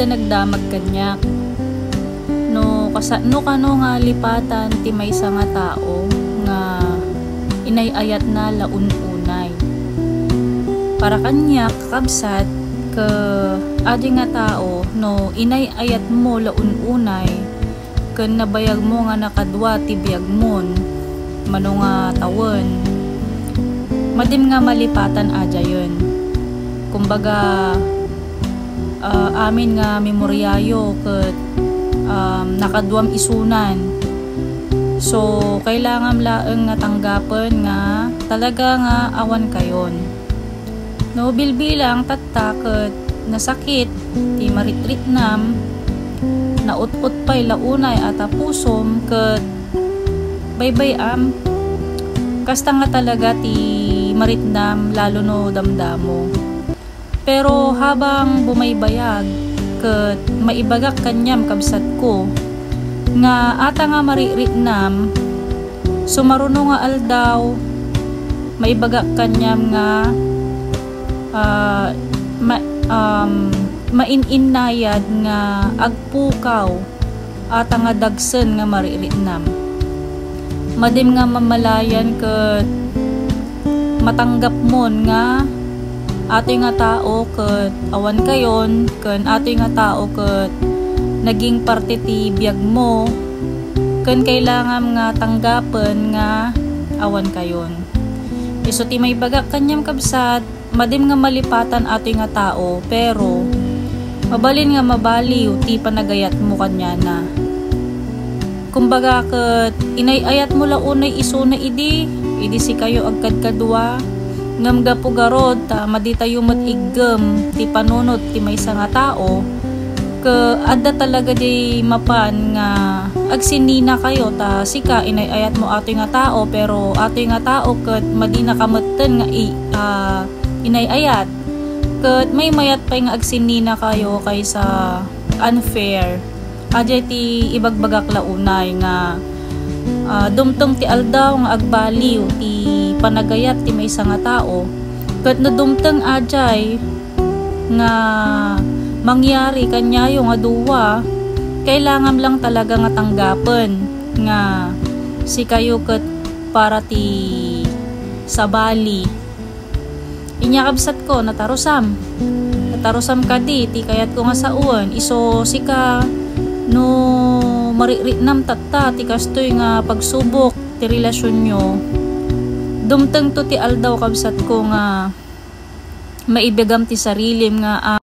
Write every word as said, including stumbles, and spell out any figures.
nagdamag kaniak. No kasano kano nga lipatan ti maysa nga tao nga inay-ayatna la un-unay. Para kaniak, kakabsat, ket adi nga tao, no inay-ayatmo la un-unay, ken nabayagmo nga nakadua ti biagmon, mano nga tawen, madim nga malipatan a diayen. Kumbaga, ah, amin nga memoriayo ket, um, nakaduam isunan. So, kailangan laeng nga tanggapen nga talaga nga awan kayon. No bilbilang tatta ket nasakit ti maritritnam, naut-ot pay la unay a ta pusom ket baybay-am. Kasta nga talaga ti maritnam, lalo no damdamo. Pero habang bumaybayag ket maibagak kaniam, kabsatko, nga ata nga maritritnam, sumaruno nga aldaw, maibagak kaniam nga, ah, ma-, um, main-innayad nga agpukaw ata nga dagsen nga maritritnam. Madim nga mamalayan ket matanggapmon nga atoy nga tao ket awan kayon, ken atoy nga tao ket naging parte ti biagmo, ken kailangan nga tanggapen nga awan kayon. Isu ti maibagak kaniam, kabsat, madim nga malipatan atoy nga tao, pero mabalin nga mabaliw ti panagayatmo kaniana. Kumbaga ket inay-ayatmo la unay isuna idi, idi sikayo agkadkadua. Ngem gapu garud ta maditayo met iggem ti panunot ti maysa nga tao, ket adda talaga di mapan nga agsinnina kayo ta sika inay-ayatmo atoy nga tao, pero atoy nga tao ket madina ka metten nga i-, ah, inay-ayat. Ket maymayat pay nga agsinnina kayo kaysa unfair. Adiay ti ibagbagak la unay nga, ah, dumteng ti aldaw nga agbaliw ti panagayat ti maysa nga tao. Ket no dumteng adiay nga mangyari kaniayo nga dua, kailangan lang talaga nga tanggapen nga sikayo ket para ti sabali. Inya, kabsatko, natarusam. Natarusam kadi ti kayatko nga sawen. Isu sika, no maritritnam tatta ti kastoy nga pagsubok ti relasionyo, dumtengto ti aldaw, kabsatko, nga maibagam ti sarilim nga, ah,